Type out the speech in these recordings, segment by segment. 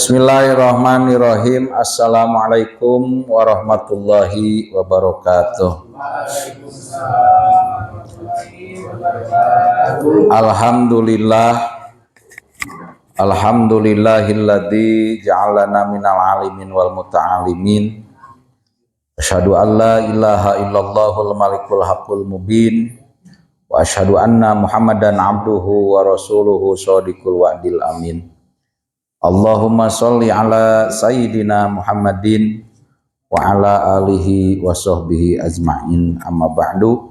Bismillahirrahmanirrahim. Assalamualaikum warahmatullahi wabarakatuh. Alhamdulillah. Alhamdulillahilladzi ja'alana minal alimin wal muta'alimin. Asyhadu an la ilaha illallahul malikul haqqul mubin. Wa asyhadu anna Muhammadan abduhu wa rasuluhu shadiqul wa'dil amin. Allahumma sholli ala sayyidina Muhammadin wa ala alihi wa sahbihi ajma'in, amma ba'du.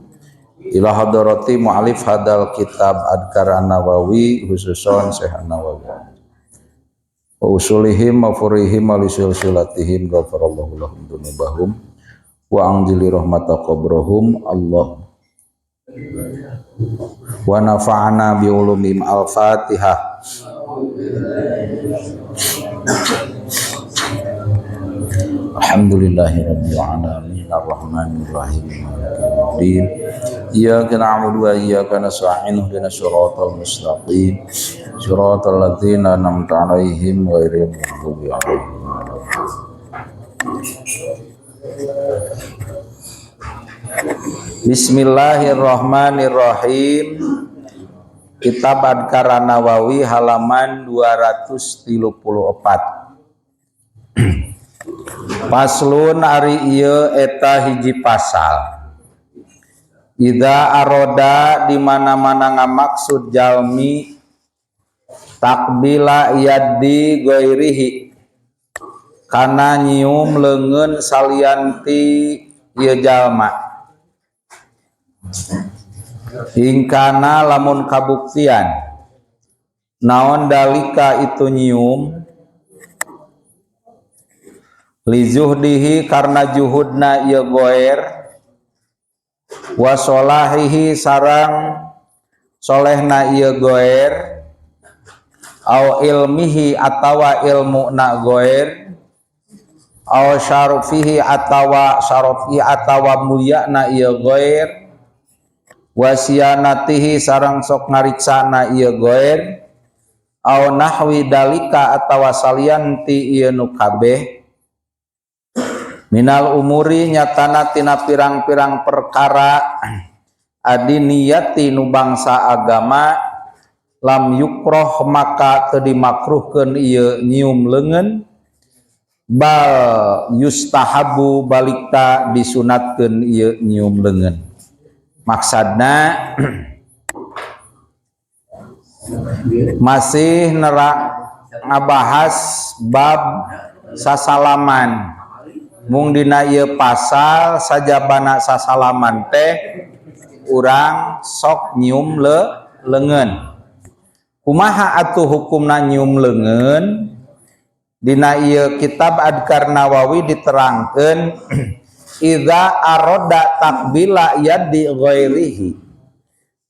Ila hadarati mu'alif hadal kitab Adkar An-Nawawi, khususon Syekh An-Nawawi, wa usulihim wa furihim wa lisilsilatihim, ghafarallahu lahum dzunubahum wa anjili rahmata qabrahum, Allah wa nafa'ana bi ulumihim. Al-Fatihah. Alhamdulillahirabbil alamin arrahmanir rahim maliki yaumiddin, iyyaka na'budu wa iyyaka nasta'in, ihdinas siratal mustaqim, siratal ladzina an'amta 'alaihim ghairil maghdubi 'alaihim waladdallin. Bismillahirrahmanirrahim. Kitab Adkar An-Nawawi halaman 234. Paslon ari ieu eta hiji pasal. Idza aroda, di mana-mana ngamaksud jalmi, takbila yaddi ghairihi, kana nyium leungeun salianti ieu jalma. Ingkana lamun kabuktian naon dalika itu nyium, lizuhdihi karena juhudna ieu goer, wa solahihi sarang solehna ieu goer, au ilmihi atawa ilmu na goer, au syarfihi atawa syarfi atawa mulyana ieu goer, wasianatihi sarang sok ngariksana ieu goer, au nahwi dalika atawa salianti ieu nu kabeh, minal umuri nyatana tina pirang-pirang perkara adiniyati nu bangsa agama, lam yukroh maka teu dimakruhkeun ieu nyium leungeun, bal yustahabu balikta disunatkeun ieu nyium leungeun. Maksudna masih nerak ngabahas bab sasalaman. Mung dina ieu pasal sajabana sasalaman teh urang sok nyium leungeun. Kumaha atuh hukumna nyium leungeun? Dina ieu kitab Adkar Nawawi diterangkeun, idza aroda takbila yadi ghairihi,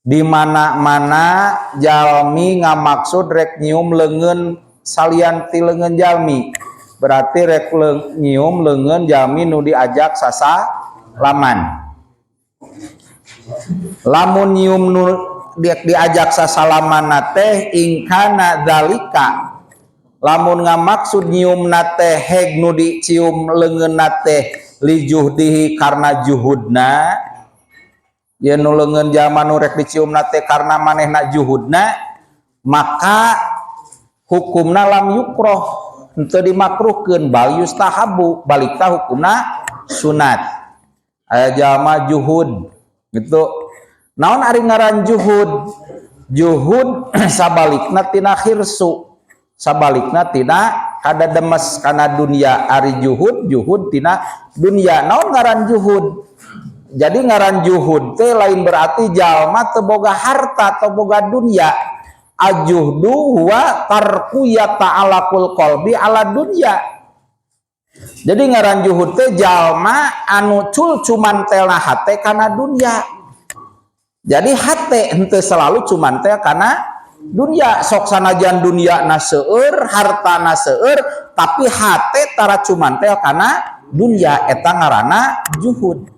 di mana-mana jalmi ngamaksud rek nyium leungeun salian ti leungeun jalmi, berarti rek nyium leungeun jalmi nu diajak sasalaman. Lamun nyium nu diajak sasalaman teh, ingkana dalika lamun ngamaksud nyium teh heg nu dicium leungeun teh lijuhdihi karena juhudna, ya nu leungeun jalma nu rek dicium teh karena manehna juhudna, maka hukumna lam yukroh, henteu dimakruhkeun, bal yustahabu balikta hukumna sunat. Aya jalma juhud gitu, naon ari ngaran juhud? Juhud sabalikna tina khirsu, sabalikna tina kada demes kana dunia. Ari juhud, juhud tina dunia. Naon ngaran juhud? Jadi ngaran juhud teh lain berarti jalma teu boga harta atau boga dunia. Ajuhdu huwa tarku yata'alaqul qalbi ala dunya. Jadi ngaran juhud teh jalma anu cul cuman telna hate kana dunia. Jadi hate henteu selalu cuman tel kana dunia, sok sanajan dunia na seueur, harta na seueur, tapi hate tara cuman tel kana dunia, eta ngaranna juhud.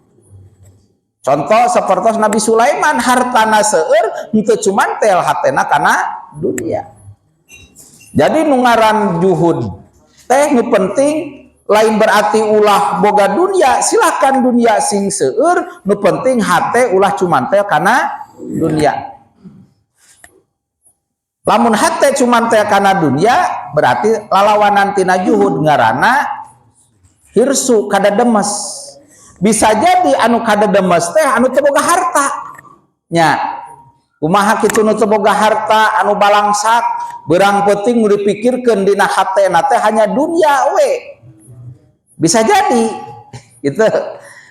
Contoh seperti Nabi Sulaiman, hartana seueur, henteu cuman tel hatena kana dunia. Jadi nu ngaran juhud Teh nu penting lain berarti ulah boga dunia, silakan dunia sing seueur, nu penting hate ulah cumantel kana dunia. Lamun hate cumantel kana dunia berarti lalawanan tina juhud, ngaranna hirsu, kada demes. Bisa jadi anu kada demes teh anu teu boga harta nya. Kumaha kitu nu teu boga harta, anu balangsak beurang peuting, nu dipikirkeun dina hatena teh hanya dunia we, bisa jadi gitu.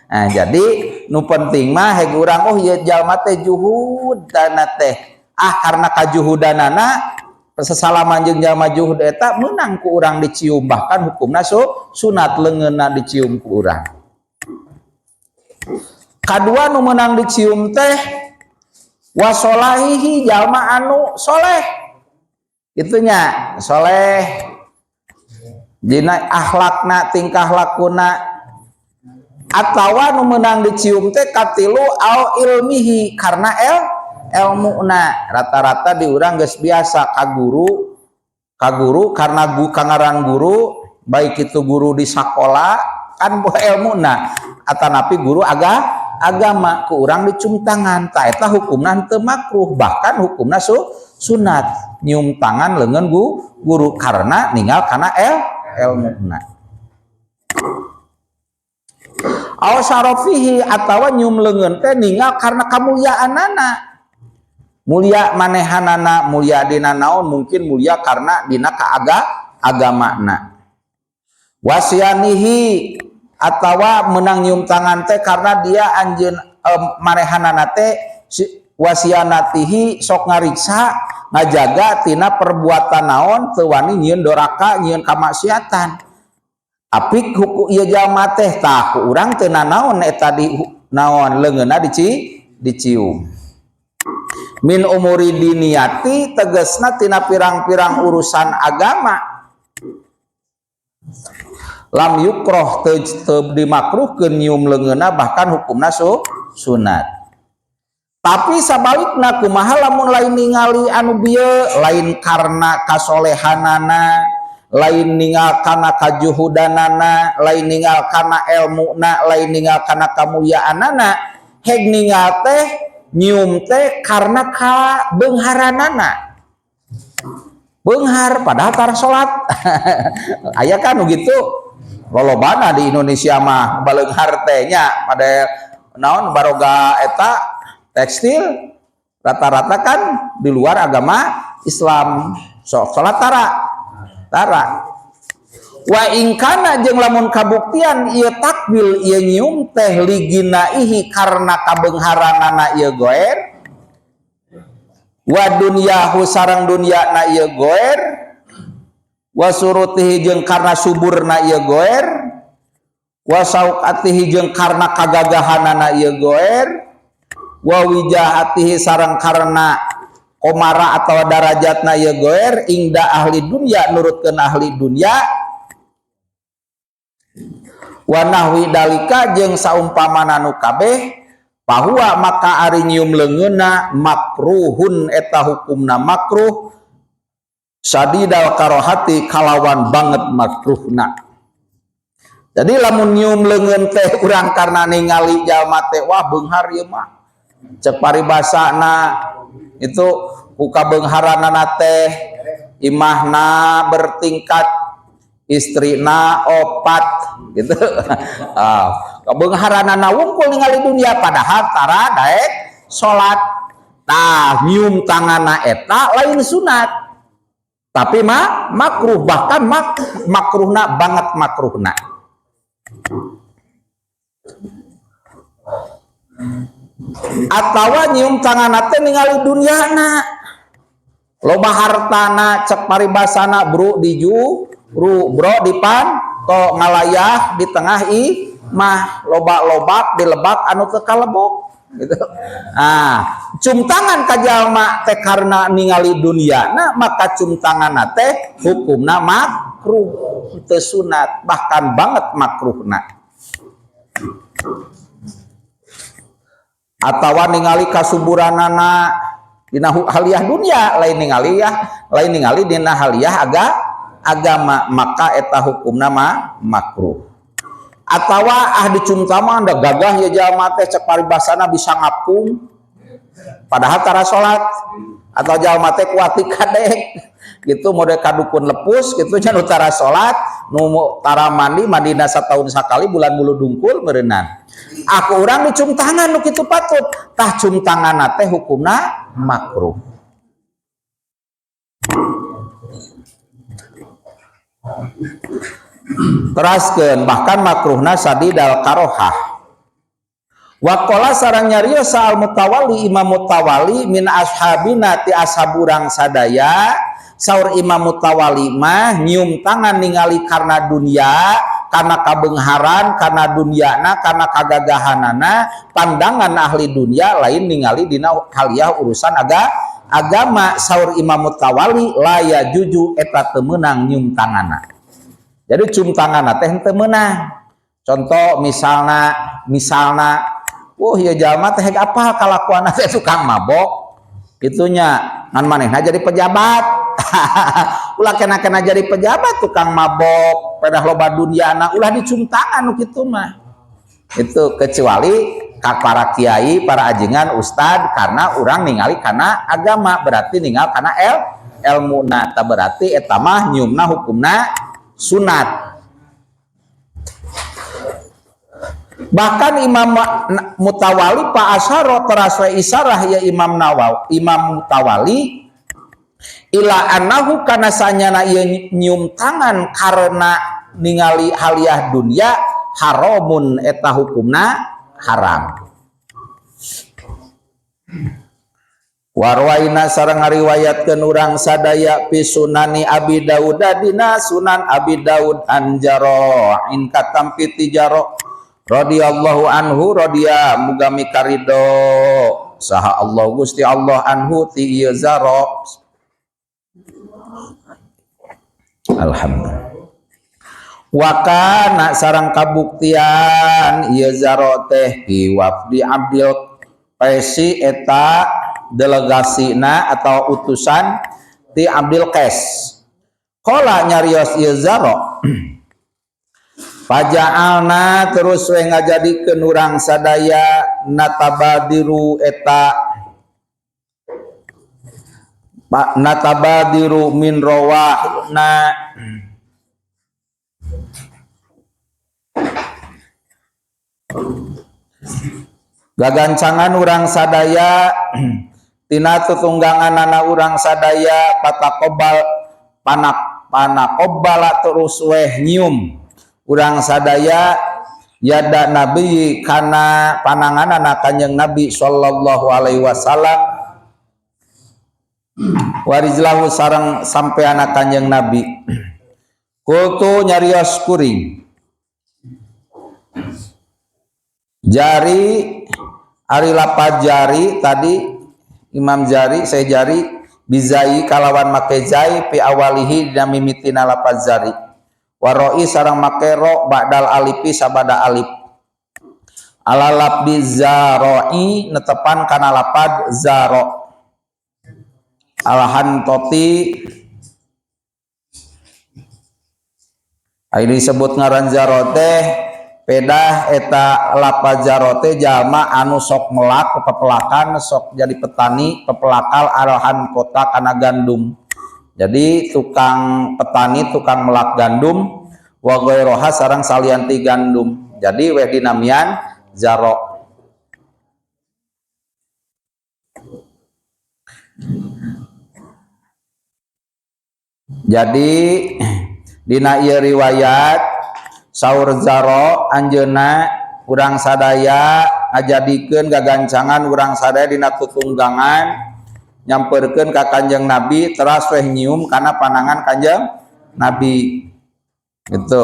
Nah, jadi nu penting mah heg urang, oh ieu jalma teh juhud dana teh, ah karena kajuhudanana sesalaman jeung jalma juhud eta meunang ku urang dicium, bahkan hukumna sunat leungeunna dicium ku urang. Kadua nu meunang dicium teh wasolahihi, jalma anu soleh itunya, soleh dina akhlakna, tingkah lakuna. Atawa nu meunang dicium teh katilu au ilmihi, karena elmuna. Rata-rata di urang geus biasa ka guru, ka guru karena kangaran guru, baik itu guru di sakola kan elmuna atanapi guru agama, ku urang dicium tangan. Ta eta hukumna henteu makruh, bahkan hukumna sunat nyium tangan leungeun guru karena ninggal kana elmuna. Aw syarafihi, atawa nyium leungeun teh ninggal karena kamuliaanana, mulia manehanana, mulia dina naon, mungkin mulia karena dina agamana. Wasianihi, atawa menang nyium tangan teh karena dia anjeun manehanana teh wasianatihi, sok ngariksa, ngajaga tina perbuatan naon, teu wani nyieun doraka, nyieun kamaksiatan. Apik huku ieu jalma teh, tah ku urang teu nanaon eta di naon leungeunna dicium. Min umuri diniyati, tegesna tina pirang-pirang urusan agama. Lam yukroh, teu dimakruhkeun nyium leungeunna, bahkan hukumna sunat. Tapi sabalikna kumaha lamun lain ningali anu bieu, lain karena kasolehanana, lain ningal kana kajuhudanana, lain ningal kana elmuna, lain ningal kana kamuliaanana, heg ningal teh nyium teh karena kabeungharanana, beunghar padahal tara salat. Aya kan nu gitu lolobana di Indonesia mah, baleunghar teh nya pada naon, baroga eta tekstil rata-rata kan di luar agama Islam, sok salat tara tara. Wa ingkana, jeung lamun kabuktian ieu takbil, ieu nyium teh liginaihi, karena kabeungharanana ieu goer, wa dunyahu, sareng dunyana ieu goer, wa surutihi, jeung karena suburna ieu goer, wa saukatihi, jeung karena kagagahanana ieu goer, wa wijahatihi, sareng karena komara atau darajatna ieu goer, ingda ahli dunya, nurutkeun ahli dunya, wa nahwi dalika, jeung saumpamana nu kabeh, fahuwa, maka ari nyium leungeunna makruhun, eta hukumna makruh, sadidal karohati, kalawan banget makruhna. Jadi lamun nyium leungeun teh urang karena ningali jalma teh, wah beunghar ieu mah, cek paribasana itu ku kabeungharanana teh imahna bertingkat, istrina opat gitu, ah kabeungharanana wungkul ningali dunia padahal tara daek salat. Nah, nyium tanganna eta lain sunat, tapi mah makruh, bahkan makruhna banget makruhna. Atawa nyium tanganna teh ningali dunyana, loba hartana, cek paribasana bro diju ru bro dipan to, ngalayah di tengah i mah, loba-lobak dilebak anu teu kalebok gitu. Nah, cum tangan ka jalma teh karena ningali dunia, nah maka cum tanganna teh hukumna makruh, teu sunat, bahkan banget makruhna. Atawa ningali kasuburanana dina haliah dunia, lain ningali ya, lain ningali dina haliah agama maka eta hukumna mah makruh. Atawa ah dicium tangan da gagah ya jalma teh cek paribasana bisa ngapung padahal tara salat, atau jalma teh kuat kadek gitu mode kadukun lepus gitu nya nu tara salat nu tara mandi mandina satahun sakali bulan bulu dungkul meureunnan. Aku urang dicium tangan nu kitu patut tah cium tanganna teh hukumna makruh. Teraskeun bahkan makruhna sadidal karohah. Waqala sareng nyarios al mutawalli Imam Mutawalli min ashabina ti ashab urang sadaya, saur Imam Mutawalli mah nyium tangan ningali karena dunia, karena kabeungharan, karena duniana, karena kagagahanana, pandangan ahli dunia lain ningali dina haliah urusan agama. Saur Imam Mutawalli la yajuju eta teu meunang nyium tanganna. Jadi cium tanganna teh teu meunang. Contoh misalna wah ya jalma teh apa kalakuanna teh tukang mabok itunya ngan manehna jadi pejabat. Ulah kena-kena jadi pejabat tukang mabok pedah loba duniana ulah dicium tangan nu kitu mah. Itu kecuali ka para kiai, para ajengan, ustad, karena urang ningali kana agama berarti ninggal kana elmuna ta berarti eta mah nyiumna hukumna sunat. Bahkan Imam Mutawalli Pak Asyara teras we isarah ya Imam Nawawi, Imam Mutawalli ila annahu kana sanyana ieu nyium tangan karena ningali haliah dunia haramun eta hukumna haram. Warwaina sareng ngariwayatkeun urang sadaya fi sunani Abi Daud dina Sunan Abi Daud an Jara'in katampi ti Jara' radhiyallahu anhu radhiya muga mikarido saha Allah Gusti Allah anhu ti ieu Zara. Alhamdulillah. Wa kana sareng kabuktian ieu Zara teh fi wafdi Abdil Qaisi eta delegasina atau utusan ti Abdil Qais. Qala nyarios ieu Zara faja'alna terus we ngajadikeun urang sadaya natabadiru eta natabadiru min rawahna gagancangan urang sadaya tina tutungganganana urang sadaya patakobal panakobala terus weh nyium urang sadaya yada nabi kana pananganana Kanjeng Nabi sallallahu alaihi wasallam warijlahu sareng sampeana Kanjeng Nabi. Kultu nyarios kuring jari ari lapad jari tadi Imam jari saya jari bizai kalawan make zai pi awalihi dina mimitina lapad jari waroi sareng make ro ba'dal alifi sabada alif ala labdi zaroi netepan kana lapad zaro alhantoti ini disebut ngaran zaro teh pedah eta lapad zaro teh jalma anu sok melak pepelakan sok jadi petani pepelakal alhan kota kana gandum. Jadi tukang petani tukang melak gandum wa ghairoha sareng salianti gandum. Jadi weh dinamian zaro. Jadi dina ieu riwayat saur zaro anjeunna urang sadaya ngajadikeun gagancangan urang sadaya dina tutunggangan nyamperkeun ka Kanjeng Nabi teras weh nyium kana panangan Kanjeng Nabi. Gitu.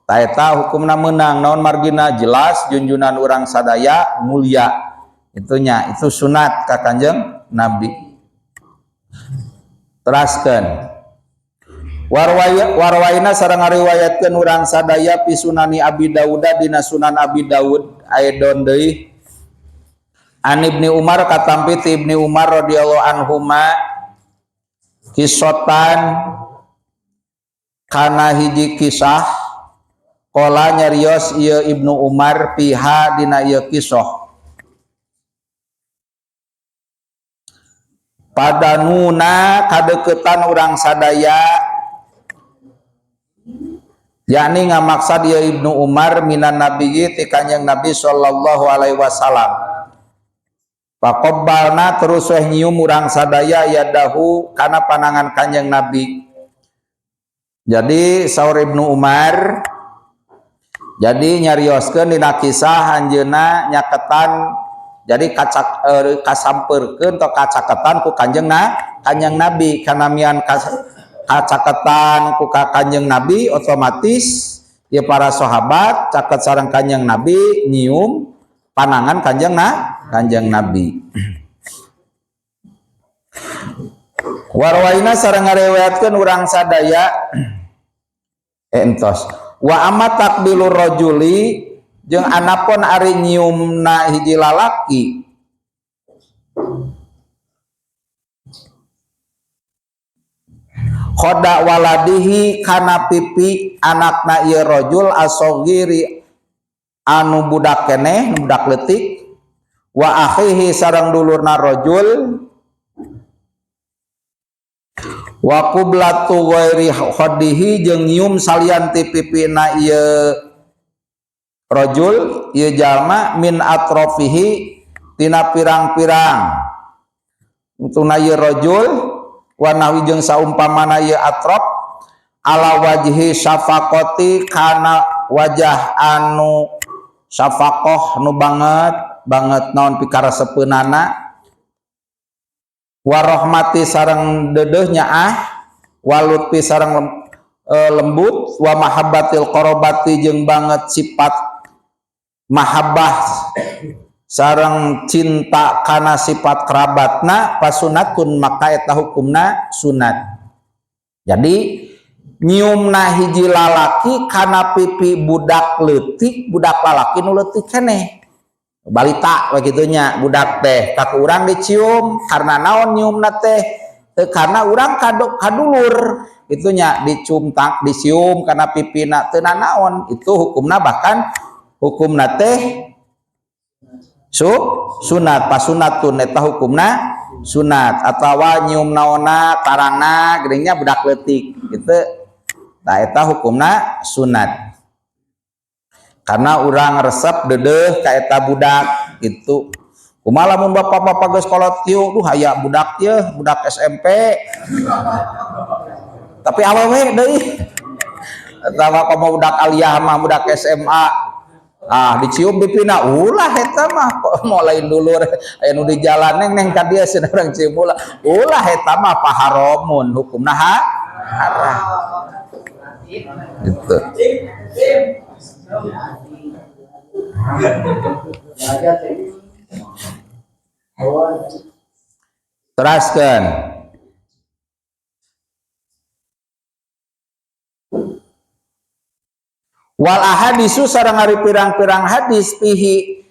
Ta eta hukumna meunang naon margina jelas junjunan urang sadaya mulia. Itunya itu sunat ka Kanjeng Nabi. Teraskeun. Warwaina sareng ngariwayatkeun urang sadaya fi sunani Abi Daud dina Sunan Abi Daud aidon deui an Ibni Umar katampi ti Ibni Umar radhiyallahu anhuma kisotan Kana hiji kisah qala nyarios ieu Ibnu Umar piha dina ieu kisah padanuna kadeukeutan urang sadaya yakni ngamaksad ieu Ibnu Umar minan nabiyyi ti Kanjeng Nabi sallallahu alaihi wasallam. Faqabbalna terus weh nyium urang sadaya yadahu kana panangan Kanjeng Nabi. Jadi saur Ibnu Umar jadi nyarioskeun dina kisah anjeunna nyaketan jadi kasampeurkeun atau kacaketan ku Kanjeng Kanjeng Nabi kanamian kacaketan ku Kanjeng Nabi otomatis ya para sahabat caket sareng Kanjeng Nabi nyium panangan Kanjeng Nabi. Warwaina sareng ngariwayatkeun urang sadaya entos wa amma takbilur rajuli jeung anapun ari nyiumna hiji lalaki khoda waladihi kana pipi anakna ieu rajul asogiri anu budak keneh budak leutik wa akhihi sareng dulurna rajul wa qublatu ghairi khadihi jeung nyium salian ti pipina ieu rajul ieu jalma min atrofihi tina pirang-pirang tuna ieu rajul wa nahwi jeung saumpamana ieu atrof ala wajhi syafaqati kana wajah anu syafaqah nu banget banget naon pikarasepeunana warahmati sareng dedeuh nyaah walutfi sareng lembut wa mahabbatil qarabati jeung banget sifat mahabbah sareng cinta kana sifat kerabatna pasunatun maka eta hukumna sunat. Jadi nyiumna hiji lalaki kana pipi budak leutik budak lalaki nu leutik keneh balita begitunya budak teh ka urang dicium karena naon nyiumna teh karena urang kadulur itunya dicium dicium karena pipina teu nanaon itu hukumna bahkan hukumna teh sunat pasunatun eta hukumna sunat atawa nyium naonna tarangna geuning budak leutik gitu tah eta hukumna sunat karena urang resep dedeh ka eta budak gitu. Kumaha lamun bapak-bapak geus kolot kieu, duh aya budak ieu, budak SMP. Tapi awewe deui. Atawa komo budak aliyah mah budak SMA. Ah dicium pipina ulah eta mah kok mau lain dulur aya nu di jalan neng neng ka dieu cenah urang cium ulah. Ulah eta mah paharomun hukumna haram. Gitu. Teraskan. Wal ahadisu sareng ari pirang-pirang hadis pihi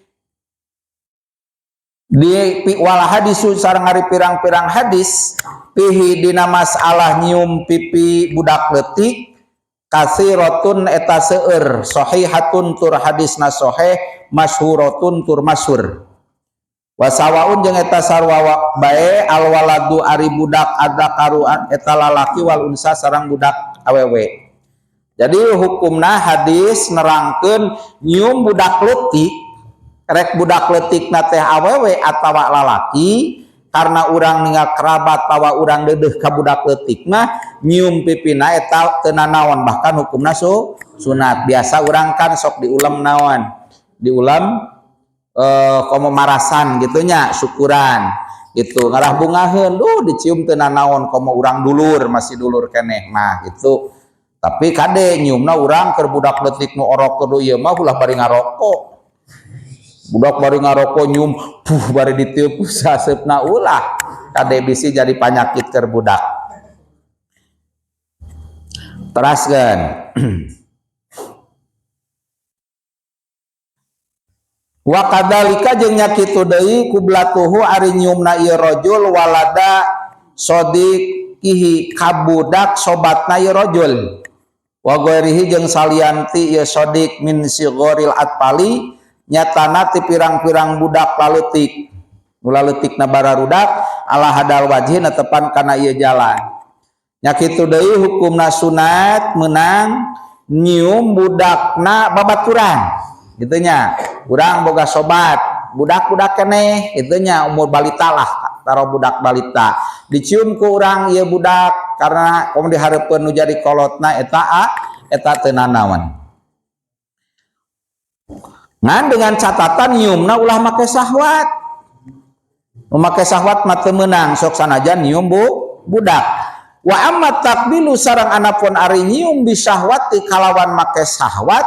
di wal hadisu sareng ari pirang-pirang hadis pihi dina masalah nyium pipi budak leutik kasiratun eta seueur sahihatun tur hadisna sahih masyhuratun tur masyhur wasawaun jeung eta sarwa bae al waladu ari budak adzakaru eta lalaki wal unsa sareng budak awewe. Jadi hukumna hadis nerangkeun nyium budak leutik rek budak leutikna teh awewe atawa lalaki karena urang ninggal kerabat tawa urang dedeuh ka budak leutik mah nyium pipina eta teu nanaon bahkan hukumna sunat. Biasa urang kan sok diulem naon diulem komo marasan gitunya syukuran gitu ngarah bungaheun duh dicium teu nanaon komo urang dulur masih dulur keneh mah gitu. Tapi kade nyiumna urang keur budak leutik nu orok kudu ieu mah ulah bari ngarokok. Budak bari ngarokok nyium puh bari ditiup saseupna ulah kade bisi jadi panyakit keur budak. Teraskeun. Wa kadzalika jeung nya kitu deui kublatuhu ari nyiumna ieu rajul walada sadiqihi kabudak sobatna ieu rajul. Wa ghairihi jeung salianti ieu sodik min sigharil atfali nyatana ti pirang-pirang budak laleutik nu laleutikna bararudak ala hadzal wajhi netepan kana ieu jalan. Nya kitu deui hukumna sunat meunang nyium budakna babaturan gitu nya. Urang boga sobat budak-budak keneh gitu nya, umur balita lah, taro budak balita dicium ku urang ieu budak karena komo dihareupeun nu jadi kolotna, eta a eta teu nanaon, ngan dengan catatan nyiumna ulah make syahwat. Nu make syahwat mah teu meunang sok sanajan nyium budak. Wa amma taqbilu sareng anapun ari nyium bisyahwati kalawan make syahwat,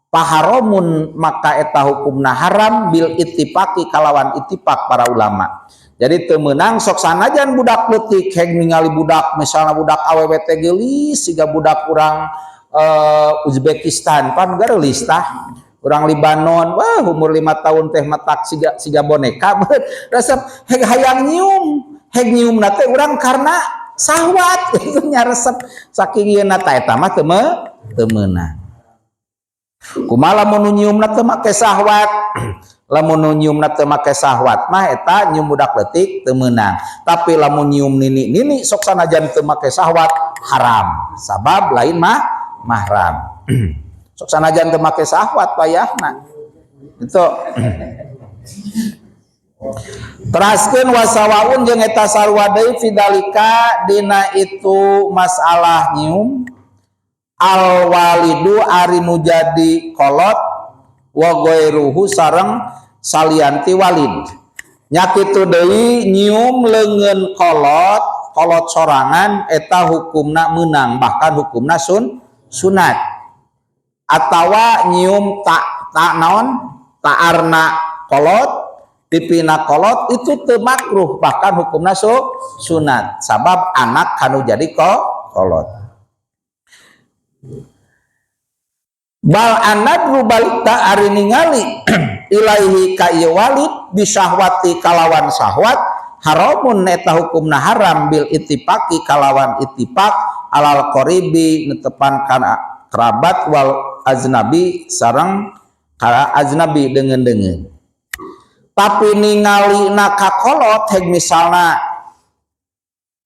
faharamun maka eta hukumna haram bil ittifaqi kalawan ittifaq para ulama. Jadi teu meunang sok sanajan budak leutik. Heg ningali budak, misalnya budak awewe teh geulis siga budak urang Uzbekistan pan gareulis tah, urang Libanon, wah, umur 5 tahun teh matak siga siga boneka resep. Heg hayang nyium, heg nyium teh urang karena sahwat itu nya, resep saking ieu ta, eta mah teu meunang. Kumaha lamun nu nyiumna teu make sahwat? Lamun nu nyiumna teu make sahwat mah eta nyium budak leutik teu meunang. Tapi lamun nyium nini-nini sok sanajan teu make sahwat haram, sabab lain mah mahram. Sok sanajan teu make sahwat wayahna itu. Teraskeun wasawaun jeung eta sarua deui fidzalika dina itu masalah nyium al walidu ari nu jadi kolot wa ghairuhu sareng salianti walid. Nya kitu deui nyium leungeun kolot, kolot sorangan eta hukumna meunang, bahkan hukumna sunat, atawa nyium tak tak naon taarna kolot, pipina kolot itu teu makruh, bahkan hukumna sunat sabab anak kanu jadi kolot. Bal annadru balita ari ningali ilaihi ka ieu walid bisyahwati kalawan syahwat haramun eta hukumna haram bil ittifaqi kalawan ittifaq alal qaribi netepan kana kerabat wal aznabi sareng ka aznabi deungeun-deungeun. Tapi ningali na ka kolot, heg misalna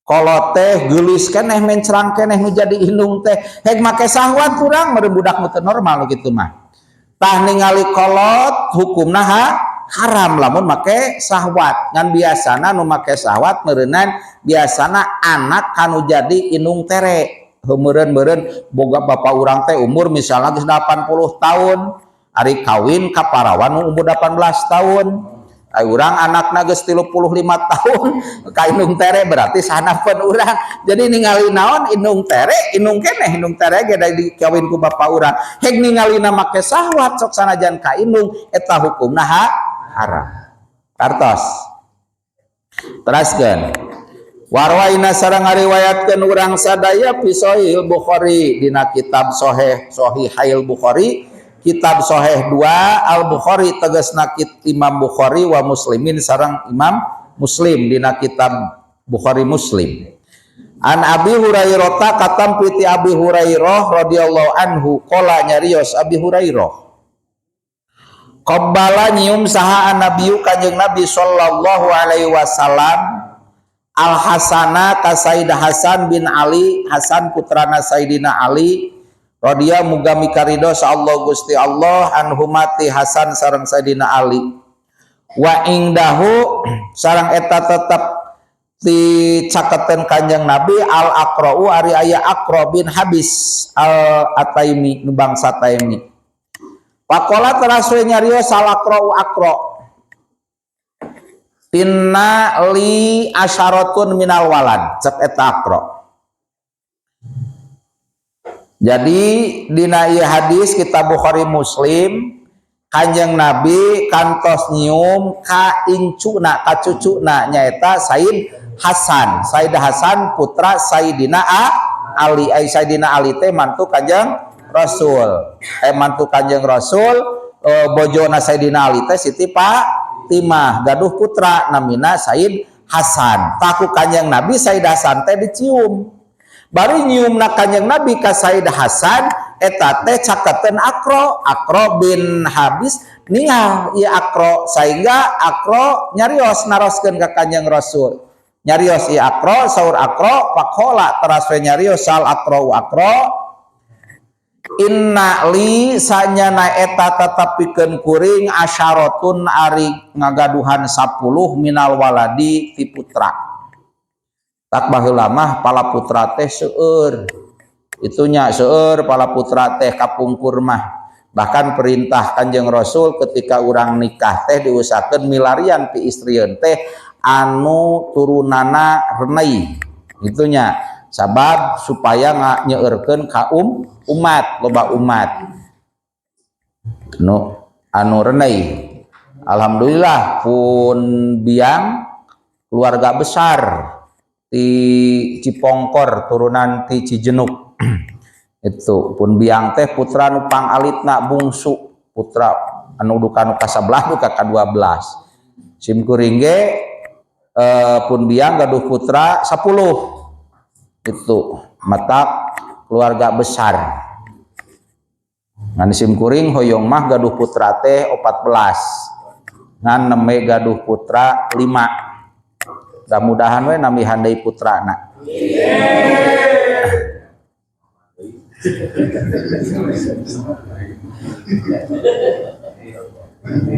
kolot teh geulis keneh, mencrang keneh nu jadi indung teh, heg make sahwat kurang meureun budak nu teu normal nu kitu mah. Tah, ningali kolot hukumna haram lamun make sahwat. Ngan biasana nu make sahwat meureunan biasana anak kanu jadi indung tere. Meureun-meureun boga bapak urang teh umur misalnya geus 80 tahun, ari kawin ka parawan nu umur 18 tahun. Ai urang anakna geus 35 tahun ka indung tere, berarti sanapeun urang. Jadi ningali naon indung tere, indung keneh, indung tere ge da dikawin ku bapak urang. Heg ningalina make sahwat sok sanajan ka indung eta hukumna haram. Kartos. Teraskeun. Warwaina sareng ngariwayatkeun urang sadaya fi Sahih Bukhari dina kitab Sahih Sahihail Bukhari, kitab Sahih 2 Al Bukhari tegasna Imam Bukhari, wa Muslimin sareng Imam Muslim dina kitab Bukhari Muslim. An Abi Hurairah katampi ti Abi Hurairah radhiyallahu anhu qala nyarios Abi Hurairah, qabbala nyium saha an-nabiyyu kanjeng Nabi sallallahu alaihi wasallam Al Hasana ka Sayyid Hasan bin Ali, Hasan putrana Sayyidina Ali, radhiya muga mikarido sa Allah Gusti Allah anhuma ti Hasan sareng Sayyidina Ali. Wa indahu sareng eta tetep dicaketeun Kanjeng Nabi al Aqra'u ari aya Aqra bin Habis al Ataimi nu bangsa Taimi. Pakola teras we nyarios al Aqra'u Aqra, inna li asyaratun minal walad. Cek eta Aqra. Jadi dina ieu hadis kitab Bukhari Muslim, Kanjeng Nabi kantos nyium ka incuna, ka cucuna, nyaeta Sayyid Hasan. Sayyid Hasan putra Sayyidina Ali. Ai Sayyidina Ali teh mantu Kanjeng Rasul. Mantu Kanjeng Rasul, bojona Sayyidina Ali teh Siti Fatimah gaduh putra namina Sayyid Hasan. Tah ku Kanjeng Nabi Sayyid Hasan teh dicium. Bari nyiumna Kanjeng Nabi ka Said Hasan eta teh caketeun Aqra, Aqra bin Habis ningal ieu Aqra sehingga Aqra nyarios naroskeun ka Kanjeng Rasul. Nyarios ieu Aqra saur Aqra faqala teras we nyarios sal Aqra Aqra inna li sanyana eta tetepikeun kuring asyaratun ari ngagaduhan 10 minal waladi ti putra. Tak baheula mah pala putra teh seueur. Itunya seueur pala putra teh kapungkur mah. Bahkan perintah Kanjeng Rasul ketika urang nikah teh diusahakeun milarian pi istrieun teh anu turunana renai. Itunya sabab supaya nyeurkeun ka umat, loba umat. Anu renai. Alhamdulillah pun biang keluarga besar di Cipongkor turunan ti Cijenuk. Itu pun biang teh putra nu pangalitna bungsu, putra anu duka nu ka-11 duka ka-12. Sim kuring ge pun biang gaduh putra 10. Itu matak keluarga besar. Ngan sim kuring hoyong mah gaduh putra teh 14. Ngan nembe gaduh putra 5. Mudah-mudahan we nambihan deui putrana.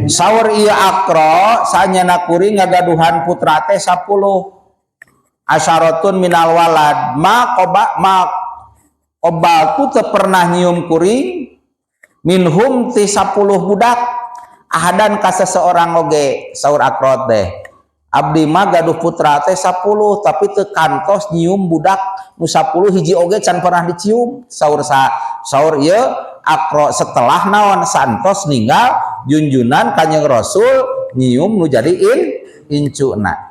Saur ieu Aqra sanyana kuring ngagaduhan putra teh 10. Asyaratun minal walad ma qoba ma qobaltu teu pernah nyium kuring minhum ti 10 budak ahadan ka seseorang oge saur Aqra teh. Abdi mah gaduh putra teh 10 tapi teu kantos nyium budak nu 10 hiji oge can pernah dicium saur saur ieu Aqra setelah naon santos ninggal junjunan Kanjeng Rasul nyium nu jadi incuna.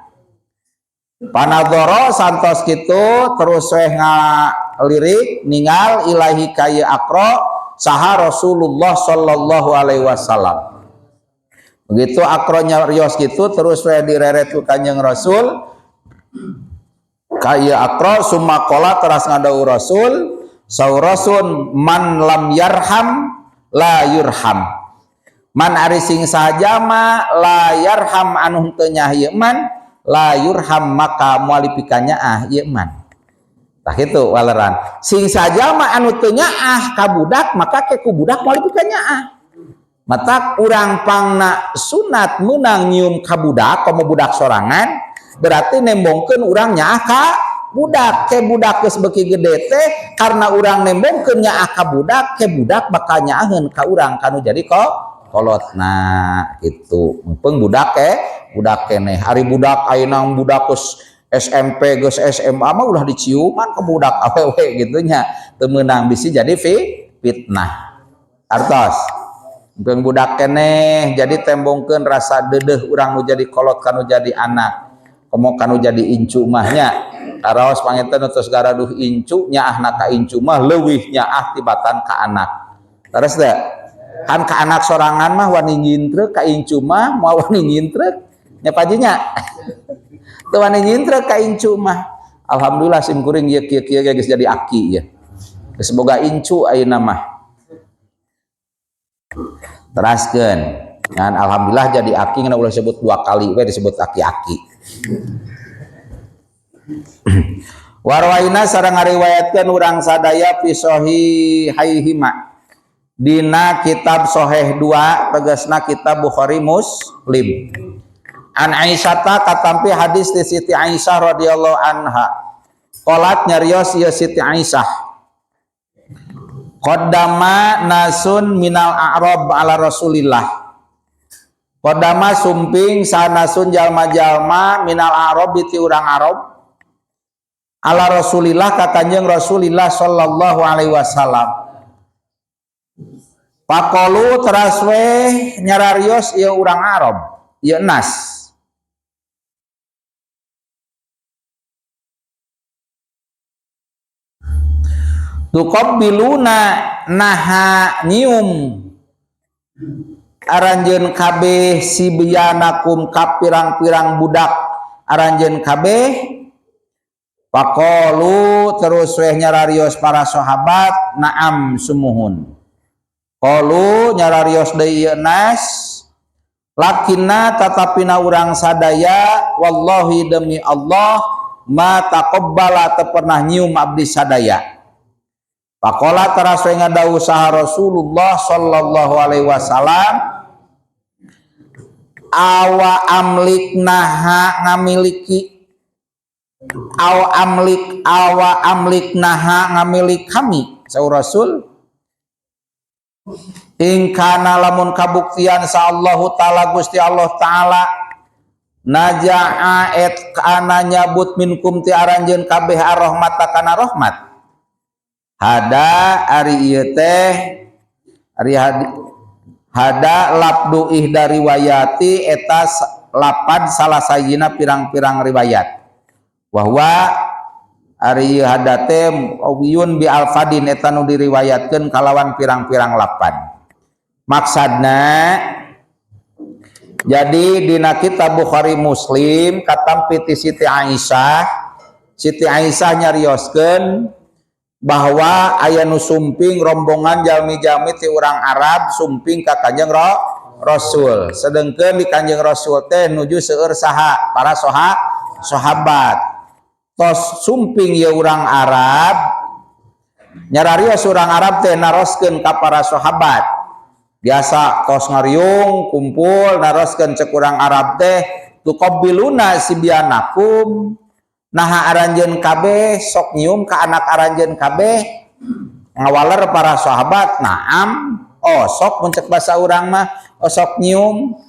Panadoro santos kitu terus weh ngalirik ninggal ilahi ka ieu Aqra saha Rasulullah sallallahu alaihi wasallam. Begitu Aqra nyarios gitu terus we direret ku Kanjeng Rasul ka ieu Aqra summa qala teras ngadau Rasul saur Rasul man lam yarham la yurham. Man ari sing sajama la yarham anu henteu nyah ieu man la yurham maka moal dipikanyaah ieu man. Tah kitu waleran. Sing sajama anu teu nyaah ka budak maka ke ku budak moal dipikanyaah. Matak urang pangna sunat meunang nyium ka budak komo budak sorangan berarti nembongkeun urang nyaah ka budak ke budak geus beuki gede teh karena urang nembongkeun nyaah ka budak ke budak bakal nyaaheun ka urang kanu jadi kolotna kitu. Mumpung budak ke budak keneh ari budak ayeuna budak geus SMP geus SMA mah ulah diciuman ke budak awewe kitu nya teu meunang bisi jadi fitnah. Artos Mumpung budak keneh jadi tembongkeun rasa deudeuh urang nu jadi kolot kanu jadi anak komo kanu jadi incu mah nya karaos panginten tos garaduh incu nyaahna ka incu mah leuwih nyaah tibatan ka anak terus teh kan ka anak sorangan mah wani nyintrek ka incu mah moal wani nyintrek nya pajinya teu wani nyintrek ka incu mah. Alhamdulillah sim kuring ieu kieu-kieu ge geus jadi aki ieu geus boga incu ayeuna mah. Teraskeun ngan alhamdulillah jadi aki ngan ulah sebut 2 kali we disebut aki-aki. Warwaina sareng ngariwayatkeun urang sadaya fi sahihaihima dina kitab Sahih 2 tegasna kitab Bukhari Muslim. An Aisyah katampi hadis di Siti Aisyah radhiyallahu anha qalat nyarios ieu Siti Aisyah qaddama nasun minal a'rab ala Rasulillah. Qaddama sumping sanasun jalma-jalma minal a'rab ti urang Arab ala Rasulillah ka Kanjeng Rasulillah sallallahu alaihi wasallam. Paqalu teras we nyararios ieu urang Arab, ieu nas. Tuqabbiluna naha nyium aranjeun kabeh sibyanakum ka pirang-pirang budak aranjeun kabeh Faqalu terus weh nyararios para sahabat naam sumuhun. Qalu nyararios deui ieu nas lakinna tatapina urang sadaya wallahi demi Allah ma taqabbala teu pernah nyium abdi sadaya. Faqala teras we ngadawuh saha Rasulullah sallallahu alaihi wasallam awa amlik naha ngamiliki aw amlik awa amlik naha ngamilik kami saur Rasul ing kana lamun kabuktian sa Allahu taala Gusti Allah taala najaa et kana nyabut minkum ti aranjeun kabeh arrahmata kana rahmat hada ari ieu teh ari hada labdu ihda riwayati eta lapad salah sajina pirang-pirang riwayat bahwa ari hada teh wiyun bi alfadin eta nu diriwayatkeun kalawan pirang-pirang lapad. Maksadna jadi dina kitab Bukhari Muslim katampi ti Siti Aisyah, Siti Aisyah nyarioskeun bahwa aya nu sumping rombongan jalmi-jalmi ti urang Arab sumping ka Kanjeng Rasul. Sedengkeun di Kanjeng Rasul teh nuju seueur saha para sahabat. Tos sumping ye urang Arab nyararios urang Arab teh naroskeun ka para sahabat. Biasa tos ngariung kumpul naroskeun cek urang Arab teh tuqabbiluna sibyanakum naha aranjeun kabeh sok nyium ka anak aranjeun kabeh ngawaler para sahabat naam oh sok mun cek basa urang mah oh sok nyium.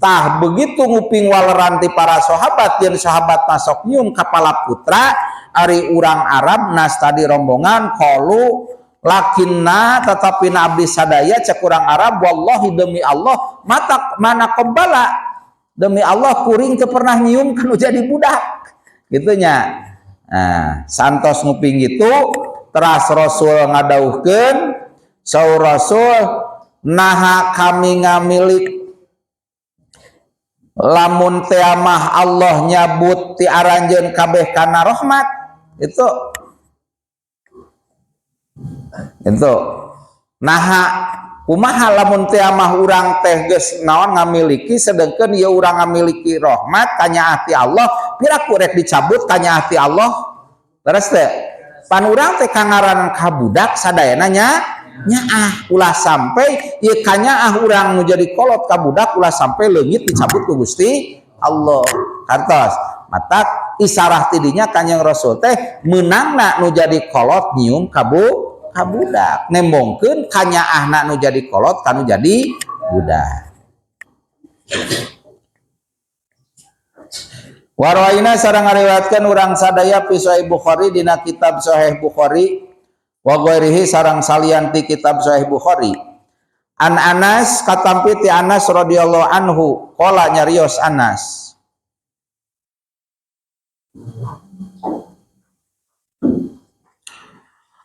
Tah begitu nguping waleran ti para sahabat jeung sahabat masuk nyium kapala putra ari urang Arab nas tadi rombongan qalu lakinna tetapina abdi sadaya cek urang Arab wallahi demi Allah mata mana qabala demi Allah kuring teu pernah nyium kanu jadi budak gitunya. Nah, santos nguping gitu teras Rasul ngadauhkeun saur Rasul naha kami ngamilik lamun teamah Allah nyabut ti aranjeun kabeh kana rahmat itu itu naha kumaha lamun teamah urang teh geus naon ngamiliki sedengkeun ieu urang ngamiliki rahmat kanyaah ti Allah piraku rek dicabut kanyaah ti Allah terus teh pan urang teh kangaran kabudak sadayana nya nyaah ulah sampai ieu kanyaah urang nu jadi kolot kabudak ulah sampai leungit dicabut ku Gusti Allah kantos matak isarah tidinya Kanjeng Rasul teh meunangna nu jadi kolot nyium kabudak nembongkeun kanyaahna nu jadi kolot kanu jadi budak. Warwaina sareng ngariwayatkeun urang sadaya fi Sahih Bukhari dina kitab Sahih Bukhari wa ghairihi sareng salian ti kitab Sahih Bukhari. An Anas katampi ti Anas radhiyallahu anhu qala nyarios Anas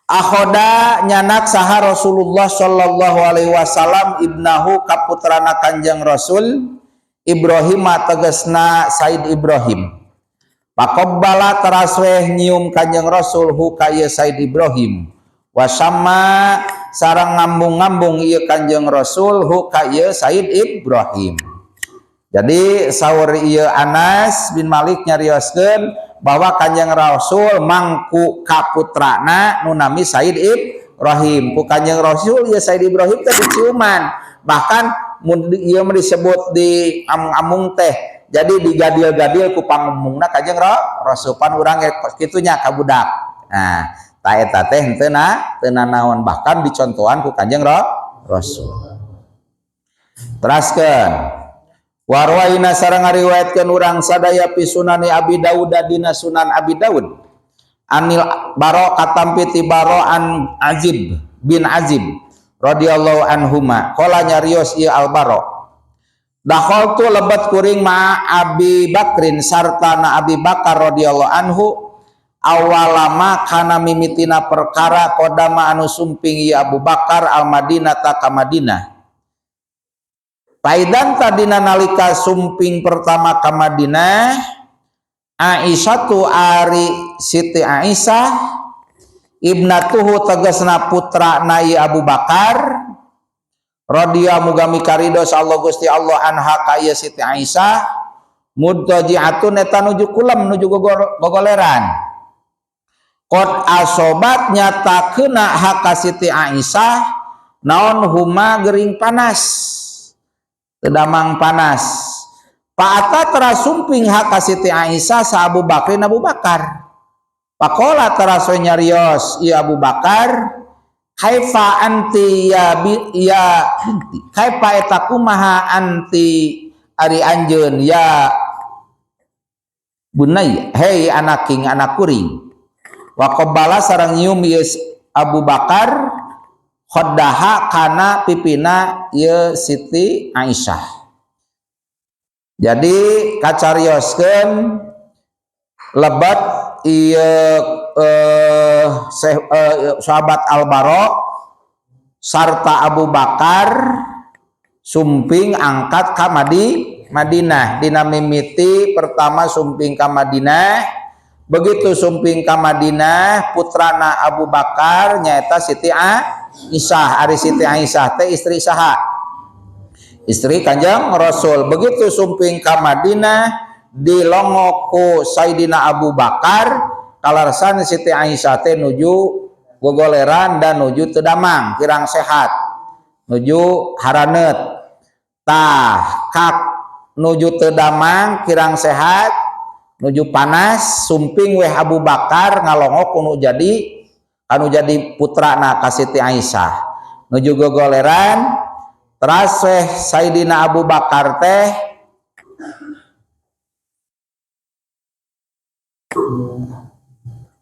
akhoda nyanak saha Rasulullah sallallahu alaihi wasallam ibnahu kaputrana Kanjeng Rasul Ibrahim tegasna Said Ibrahim. Paqabbala terasweh nyium Kanjeng Rasul hu ka ieu Said Ibrahim. Wasamma sareng ngambung-ngambung ieu Kanjeng Rasul hu ka ieu Said Ibrahim. Jadi saur ieu Anas bin Malik nyarioskeun bahwa Kanjeng Rasul mangku kaputrana nu nami Said Ibrahim. Ku Kanjeng Rasul ieu Said Ibrahim teh diciuman. Bahkan mun ieu mah disebut di amung-amung teh. Jadi digadil-gadil ku pangumungna Kanjeng Rasul pan urang ge kitu nya ka budak. Nah, ta eta teh henteu na teu nanaon bahkan dicontohan ku Kanjeng Rasul. Teraskeun warwaina sareng ngariwayatkeun urang sadaya fi sunani Abi Daud dina Sunan Abi Daud anil Bara katampi ti Bara an Azib bin Azib radhiyallahu anhuma qala nyarios ieu Al Bara dakhaltu lebat kuring ma Abi Bakrin sarta na Abi Bakar radhiyallahu anhu awalama kana mimitina perkara qadama anu sumping ieu Abu Bakar al Madinah ta ka Madinah. Paidan tadina nalika sumping pertama ka Madinah Aisyatu ari Siti Aisyah ibnatuhu tegasna putra na Abu Bakar radhiyallahu muga mikaridho Allah Gusti Allah anha ka ieu Siti Aisyah mudtaji'atun eta nuju kulem nuju gogoleran qad asobat nyata kena hak ka Siti Aisyah naon huma gering panas teu damang panas Fa'ata teras sumping hak ka Siti Aisyah sa Abu Bakrin Abu Bakar Pakola teras we nyarios ieu Abu Bakar kaifa anti ya ya binti kaifa eta kumaha anti ari anjeun ya bunai hei anaking anak kuring wa qabbala sareng nyium ieu Abu Bakar khaddaha kana pipina ieu Siti Aisyah. Jadi kacarioskeun lebat ieu sahabat Al-Bara sarta Abu Bakar sumping angkat ka Madinah dina mimiti pertama sumping ka Madinah begitu sumping ka Madinah putrana Abu Bakar nyaeta Siti Aisyah ari Siti Aisyah teh istri saha istri Kanjeng Rasul begitu sumping ka Madinah dilongok ku Sayyidina Abu Bakar kalarsan Siti Aisyah teh nuju gogoleran dan nuju teu damang kirang sehat nuju haraneut tah kak nuju teu damang kirang sehat nuju panas sumping weh Abu Bakar ngalongok nu jadi anu jadi putrana ka Siti Aisyah nuju gogoleran teras weh Sayyidina Abu Bakar teh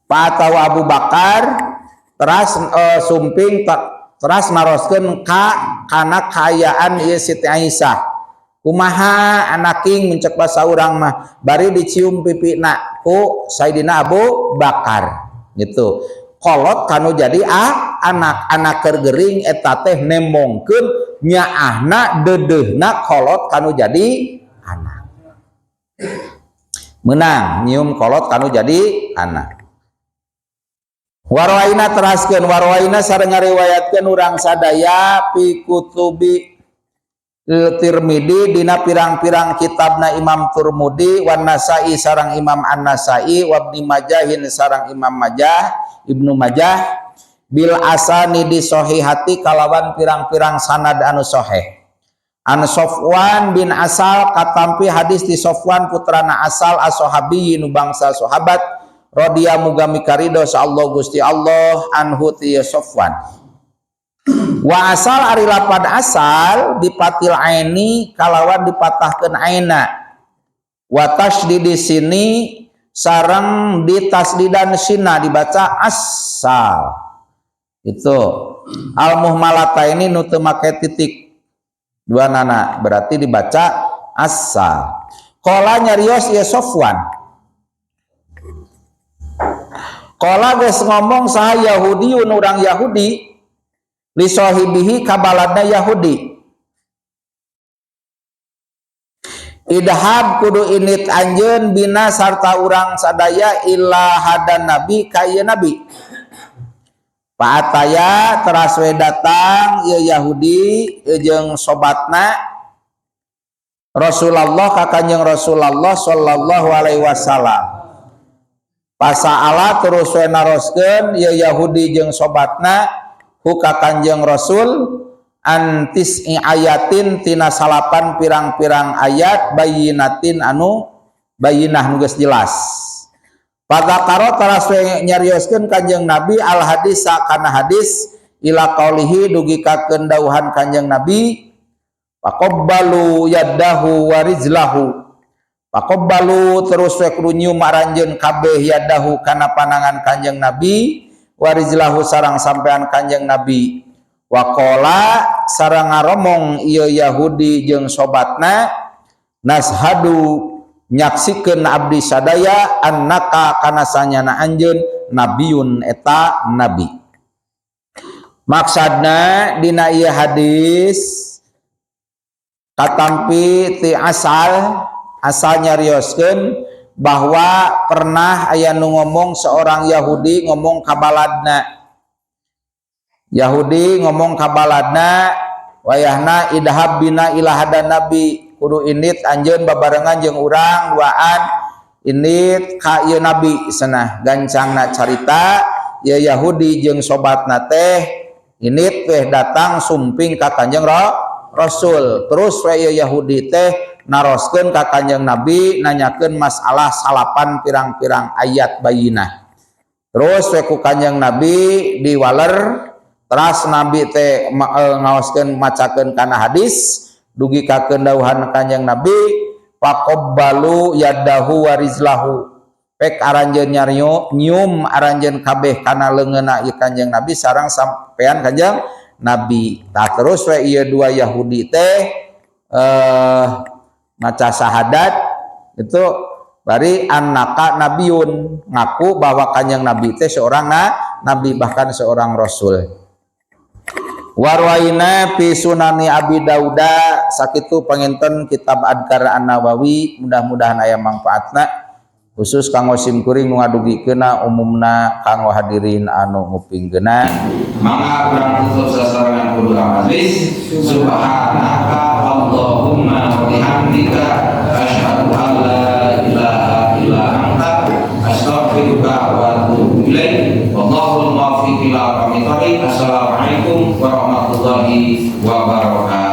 Patau Abu Bakar teras sumping teras naroskeun ka kana kaayaan ieu Siti Aisyah kumaha anaking mencek basa urang mah bari dicium pipina ku Sayyidina Abu Bakar gitu kolot kanu jadi anak anak keur gering eta teh nembongkeun nyaahna deudeuhna kolot kanu jadi anak menang nyium kolot kanu jadi anak warwaina teraskeun warwaina sareng ngariwayatkeun urang sadaya fi kutubi Tirmidzi dina pirang-pirang kitabna Imam Turmudi wan Nasai sareng Imam An-Nasai wa Ibnu Majahin sareng Imam Majah Ibnu Majah bil asani di sahihati kalawan pirang-pirang sanad anu sahih an Sofwan bin Asal katampi hadis di Sofwan putrana Asal as-sahabi nu bangsa sahabat radhiya muga mikaridho sa Allah Gusti Allah anhu ti Sofwan wa asal ari lapad asal dipatil aini kalawan dipatahkeun aina wa tasdidi sini sareng ditasdidan sina dibaca asal itu al muhmalata ini nu teu make titik dua nana berarti dibaca asal qala nyarios ieu Sofwan qala geus ngomong saha Yahudiun urang Yahudi li sahibihi kabaladna Yahudi idhab kudu init anjeun bina sarta urang sadaya ila hadan nabi ka ieu nabi Paataya teras we datang ieu Yahudi jeung sobatna Rasulullah ka Kanjeng Rasulullah sallallahu alaihi wasallam pasaala terus we naroskeun ieu Yahudi jeung sobatna hu ka Kanjeng Rasul antis ayatin tina salapan pirang-pirang ayat bayinatin anu bayinah nu geus jelas Fadzakara teras we nyarioskeun Kanjeng Nabi al hadis kana hadis ila qaulihi dugi ka keun dawuhan Kanjeng Nabi faqabbalu yadahu wa rijlahu faqabbalu terus we kudu nyium aranjeun kabeh yadahu kana panangan Kanjeng Nabi wa rijlahu sareng sampean Kanjeng Nabi waqala sareng ngaromong ieu Yahudi jeung sobatna nashadu nyaksikeun abdi sadaya annaka kana sanyana anjeun nabiyun eta nabi. Maksudna dina ieu hadis katampi ti asal asal nyarioskeun Bahwa pernah aya nu ngomong, seorang Yahudi ngomong ka baladna. Yahudi ngomong ka baladna wayahna, "Idhab bina ila hada nabi," kudu indit anjeun babarengan jeung urang duaan, indit ka ieu nabi cenah. Gancangna carita, ya, Yahudi jeung sobatna teh indit weh datang sumping ka Kanjeng Rasul. Terus we ieu Yahudi teh naroskeun ka Kanjeng Nabi, nanyakeun masalah salapan pirang-pirang ayat bayinah. Terus we ku Kanjeng Nabi diwaler. Teras Nabi teh ngaoskeun, macakeun kana hadis dugi ka dawuhan Kanjeng Nabi, "Faqabbalu yadahu wa rijlahu," pek aranjeun nyario nyium aranjeun kabeh kana leungeunna ieu Kanjeng Nabi sareng sampean Kanjeng Nabi. Tah, terus we ieu dua Yahudi teh maca syahadat itu bari, "Annaka nabiyun," ngaku bahwa Kanjeng Nabi teh seorang nabi, bahkan seorang rasul. Warwaina fi Sunani Abi Dauda. Sakitu panginten kitab Adkar An-Nawawi, mudah-mudahan aya manfaatna, khusus kanggo sim kuring nu ngadugikeunna, umumna kanggo hadirin anu ngupingkeunna. Maka urang tutup sasarengan kudu majelis. Subhanaka Allahumma wa bihamdika, asyhadu an la ilaha illa anta, astaghfiruka wa atubu ilaik. Wallahul muwaffiq ila aqwamit thoriq. Assalamualaikum warahmatullahi wabarakatuh.